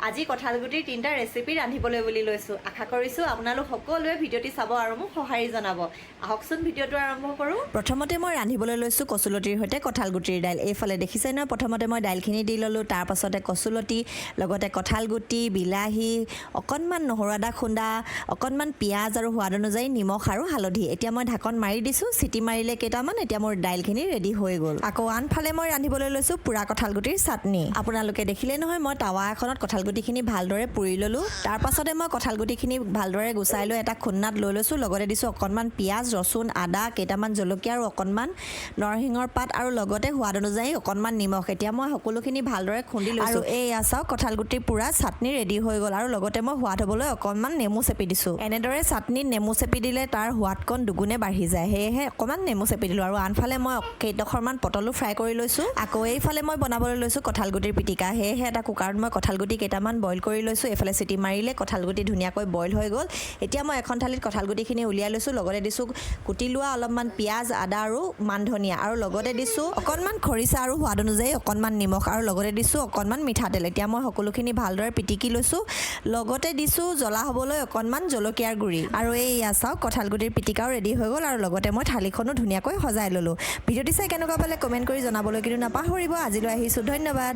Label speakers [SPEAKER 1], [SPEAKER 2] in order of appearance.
[SPEAKER 1] আজি কঁঠালগুটিৰ তিনিটা ৰেচিপি ৰান্ধিবলৈ বুলি লৈছোঁ। আশা কৰিছোঁ আপোনালোক সকলোৱে ভিডিঅ'টি চাব আৰু মোক সঁহাৰি জনাব। আহকচোন, ভিডিঅ'টো আৰম্ভ কৰোঁ। প্ৰথমতে মই ৰান্ধিবলৈ লৈছোঁ কচুলতিৰ সৈতে কঁঠালগুটিৰ দাইল। এইফালে দেখিছে নহয়, প্ৰথমতে মই দাইলখিনি দি ল'লোঁ। তাৰপাছতে কচুলতি, লগতে কঁঠালগুটি, বিলাহী, অকণমান নহৰু আদা খুন্দা, অকণমান পিঁয়াজ আৰু সোৱাদ অনুযায়ী নিমখ আৰু হালধি। এতিয়া মই ঢাকন মাৰি দিছোঁ। চিটি মাৰিলে কেইটামান, এতিয়া মোৰ দাইলখিনি ৰেডি হৈ গ'ল। আকৌ আনফালে মই ৰান্ধিবলৈ লৈছোঁ পোৰা কঁঠালগুটিৰ চাটনি। আপোনালোকে দেখিলে নহয়, মই টাৱা এখনত কঁঠালগুটিখিনি ভালদৰে পুৰি ল'লোঁ। তাৰ পাছতে মই কঁঠালগুটিখিনি ভালদৰে গুচাই লৈ এটা খুন্দাত লৈ লৈছোঁ। লগতে দিছোঁ অকণমান পিঁয়াজ, ৰচুন, আদা, কেইটামান জলকীয়া আৰু অকণমান নৰসিংহৰ পাত আৰু লগতে সোৱাদ অনুযায়ী অকণমান নিমখ। এতিয়া মই সকলোখিনি ভালদৰে খুন্দি লৈছোঁ আৰু এইয়া চাওক, কঁঠালগুটিৰ পোৰা চাটনি ৰেডি হৈ গ'ল। আৰু লগতে মই সোৱাদ হ'বলৈ অকণমান নেমু চেপি দিছোঁ। এনেদৰে চাটনিত নেমু চেপি দিলে তাৰ সোৱাদকণ দুগুণে বাঢ়ি যায়, সেয়েহে অকণমান নেমু চেপি দিলোঁ। আৰু আনফালে মই কেইডোখৰমান পটলো ফ্ৰাই কৰি লৈছোঁ। আকৌ এইফালে মই বনাবলৈ লৈছোঁ কঁঠালগুটিৰ পিটিকা। সেয়েহে এটা কুকাৰত মই কঁঠালগুটি কেইটামান বইল কৰি লৈছোঁ। এইফালে চিটি মাৰিলে, কঁঠালগুটি ধুনীয়াকৈ বইল হৈ গ'ল। এতিয়া মই এখন থালিত কঁঠালগুটিখিনি উলিয়াই লৈছোঁ। লগতে দিছোঁ কুটি লোৱা অলপমান পিঁয়াজ, আদা আৰু মান ধনিয়া আৰু লগতে দিছোঁ অকণমান খৰিচা আৰু সোৱাদ অনুযায়ী অকণমান নিমখ আৰু লগতে দিছোঁ অকণমান মিঠাতেল। এতিয়া মই সকলোখিনি ভালদৰে পিটিকি লৈছোঁ। লগতে দিছোঁ জ্বলা হ'বলৈ অকণমান জলকীয়াৰ গুড়ি। আৰু এইয়া চাওক, কঁঠালগুটিৰ পিটিকাও ৰেডি হৈ গ'ল আৰু লগতে মই থালিখনো ধুনীয়াকৈ সজাই ল'লোঁ। ভিডিঅ'টি চাই কেনেকুৱা পালে কমেণ্ট কৰি জনাবলৈ কিন্তু নাপাহৰিব। আজিলৈ আহিছোঁ, ধন্যবাদ।